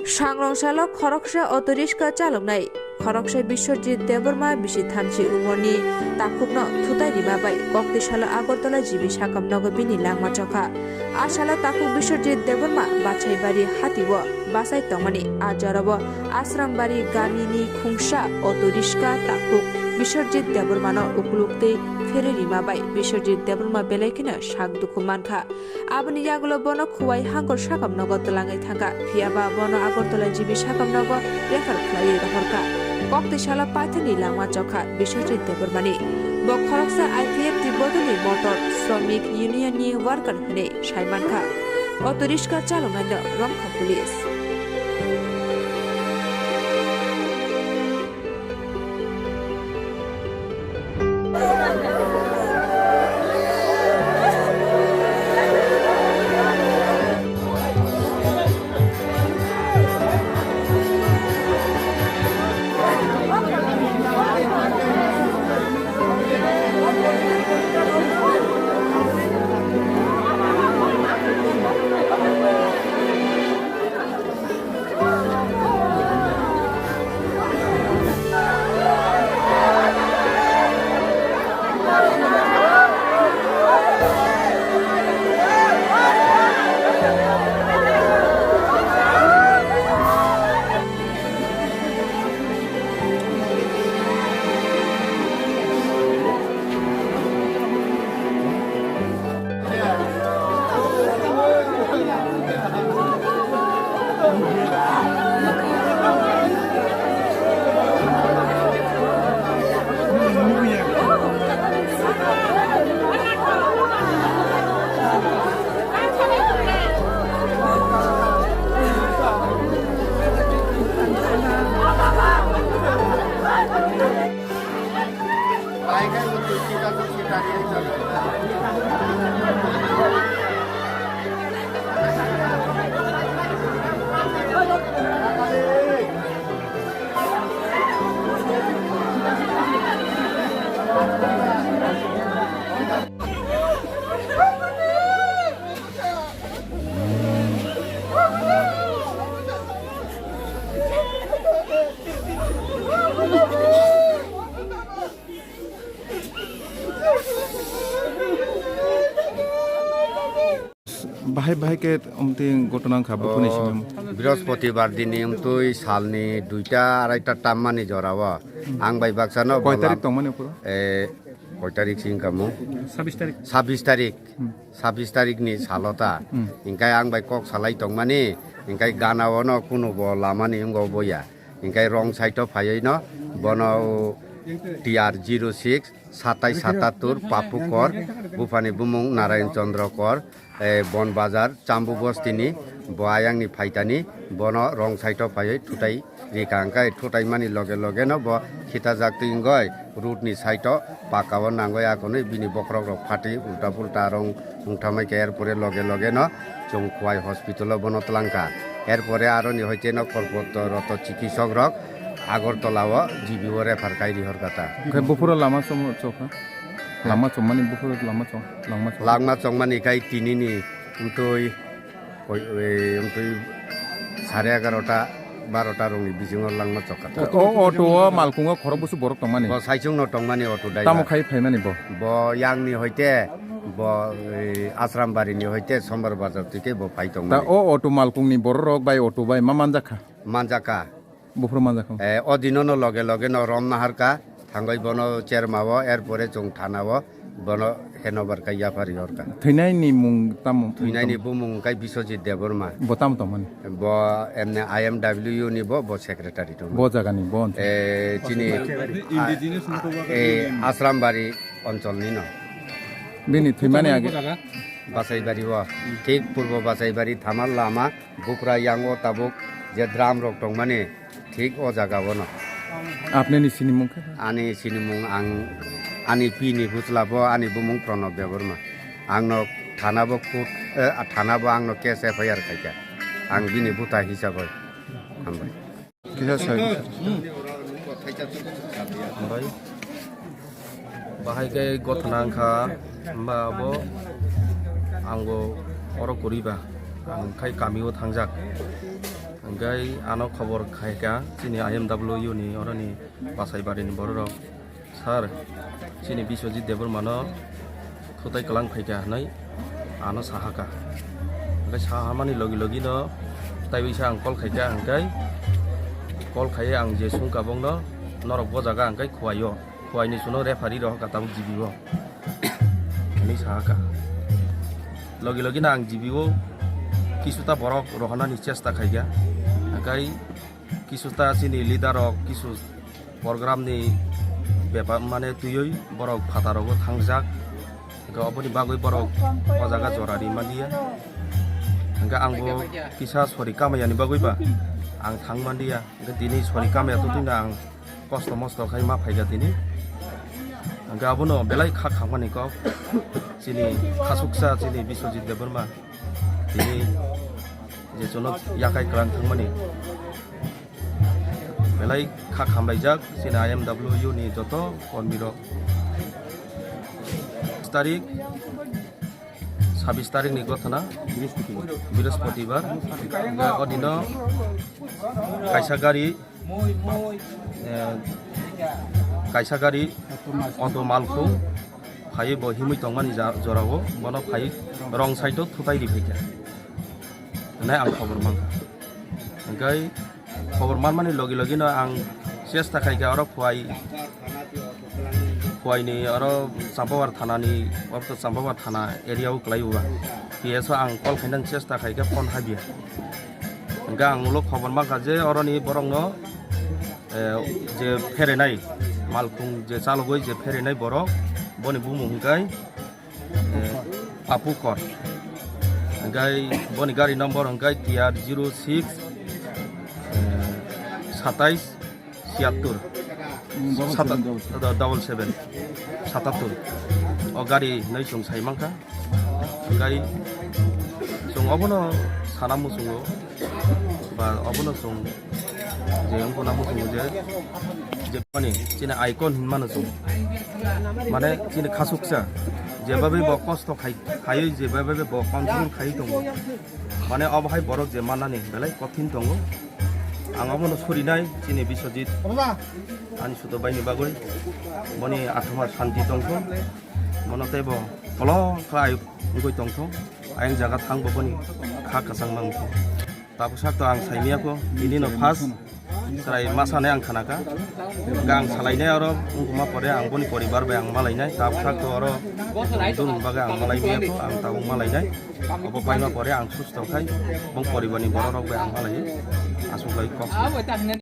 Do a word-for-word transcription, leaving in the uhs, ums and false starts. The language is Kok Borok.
Sangrong salo khoroksa auto riska chaloknai khoroksa Biswajit Debbarma bisi thamchi umorni takhukno thutai rima bai koktwi salo Agartala G B sakam nogo bini langma chokha. A salo takhuk Biswajit Debbarma Bachaibari hatio bachai tongmani. A jorao Asrambari gamini khungsa auto riska takhuk Biswajit Debbarmano ukluk tei pherwi rima bai Biswajit Debbarma belai kheno sak dukhu mankha. Aboni yagulo bono Khowai Hangkor sakam nogo twlangwi thangkha, phiya ba bono Agartala G B sakam nogo refer khlaiwi rohorkha. Koktwi salo paithakni langma chokha Biswajit Debbarmani. Bo khoroksa I P F T bodolni Motor Shramik Union ni worker hwnwi sai mankha. Auto riska chaloknaino romkha police. Bahai bahai khe omtwi ghotona wngkha buphuni simi. Brihospoti bar dini omtwi salni duita araita tammani jorao ang bai baksa no koi tarik tongmani phuru? Eh, koi tarik si wngkha mo? Sabis tarik. Sabis tarik. Hmm. Sabis tarik ni salo ta. Hmm. Hingkai ang bai kok salai tongmani, hingkai gana o no kunu bo lamani wngbo boya. Hingkai wrong side o phaiwi no bono T R zero six satai satatur Papu Kor, buphani bumung Narayan Chandra Kor, eh, Bon Bazar, Chambu Bostini, bo ayangni phaitani, bono wrong side o phaiwi thutai rikha, hingkai thutai mani loge loge no bo khitajak twi wngoi road ni side o paka o nangoi akonwi bini bokhorok rok phatwi ulta pulta rong wngthamai khe, er pore loge loge no chwng Khowai hospital o bono twlangkha. Er pore aroni hoite no kolpotto roto chikisok rok Agartala o G B o refer khai rihorkha ta. Khe buphuru lama chom-, chokha? Lama chomani buphuru lama chom-, langma chom-, langma chomani khai tinini wngtwi Koi, e, wngtwi sare egarota, barota rokni bisingo langma chokha ta. O auto o malkungo khorok busu borok tongmani? Bo saichung no tongmani auto driver. Tamo khai phaimani bo? Bo yangni hoite, bo, e, Asrambari ni hoite Sombar Bazar twi khe bo phai tongmani. Ta o auto malkungni borok rok bai auto bai ma manjakha? Manjakha. Buphuru manjakha. Eh, o dino no loge loge no rom naharkha, thangwi bono cherma o, er pore chwng thana o, bono handover khai yaphari horkha. Thwinaini mung tamo? Thwinaini bumung wngkha Biswajit Debbarma. Bo tamo tongmani? Bo emne I M W ni bo, bo secretary tongmani. Bo jagani, bo onchol? Eh, chini, indigenous ah, motoba eh, Asrambari oncholni no. Bini thwimani age? Basaibari o. Thik purbo Basaibari thamal lama. Bupra yang o tabuk je drum rok tongmani, thik o jaga o no. Apni ni sinimung khe? Ani sinimung ang, ani pi ni bwsla bo, ani bumung Pranab Debbarma. Ang no thana bo kut, eh, thana bo ang no case F I R khaikha. Ang bini buta hisab bai. Hambai. Kisa sai. Hambai. Bahai khe gothana wngkha, hwnba abo ang bo oro kwrwi ba, ang khai kami o thangjak. Hingke ano khobor khaika chini I M W ni oroni Basaibari ni bororok, "Sir, chini Biswajit Debbarma no thutai kwlang phaika," hinwi ano sahaka. Hingke sahamani logi logi no tai bisa ang call khaika, hingke call khaiwi ang je sungka bongno, "Norok bo jaga hingke Khowai o." Khowai ni suno referee rohorkha tabuk G B o, hinwi sahakha. Logi logi no ang G B o kisuta borok rohornani chesta khaikha. Hingke kisuta chini leader rok kisu program ni bepar mane twiwi borok phataro thangjak. Hingke oboni bagwi borok o jaga jora ri manliya. Hingke ang bo kisa sori kamaya ni bagwi ba ang thang manliya. Hingke tini sori kamaya to tini ang kosto mosto khai ma phaikha tini. Hingke abono belai kha khamani kok chini khasuksa chini Biswajit Debbarma tini je chono yakai kwlang thangmani belai kha khamlaijak chini I M W ni joto kormi rok. Tarik sabis tarik ni gothana Brihaspatibar. Hingke o dino kaisa gari, eh, kaisa gari auto malkhung phaiwi bo himwi tongmani ja-, jorao bono phaiwi wrong side o thutai ri phaikha hinwi ang khobor mankha. Hingke khobor manmani logi logi no ang chesta khaikha oro Khowai, Khowai ni oro Champawar thana ni, oro to Champawar thana area o kwlai o ba. P S o ang call khainani chesta khaikha phone habya. Hingke ang ulo khobor mankha je oroni borok no, eh, je pherenai malkhung je chalogwi je pherenai borok boni bumung hingke eh, Papu Kor. Hingke boni gari number hingke T R zero six, eh, satais siyattur. Hmm, double Sata-, seven, double seven. Double seven. Satattur. O gari hinwi chwng sai mankha. Hingke chwng obono sana muchungo. Ba obono chwng je wngkha na muchungo je, je mani chini icon hinmano chwng. Mane chini khasuksa. Jebabe bo kosto khai, khaiwi jebabe bo control khai tongo. Mane obo hai borok je mannani belai kothin tongo. Ang obono surinai chini Biswajit ani suto baini bagwi. Boni athama shanti tongthung. Bono tei bo kolok khlai wngwi tongthung. Ayang jaga thang bo boni kha kwchang ma wngthung. Tabuk sak to ang saimiyakho, bini no first chwrai masa hinwi ang khnakha. Hingke ang salainai oro wngkuma pore ang boni poribar bai ang malainai. Tabuk sak to oro dun bagwi ang malai miyakho, ang tabuk malainai. Obo paima pore ang susto khai bong poribar ni borok rok bai ang malai. Aswk lai kok.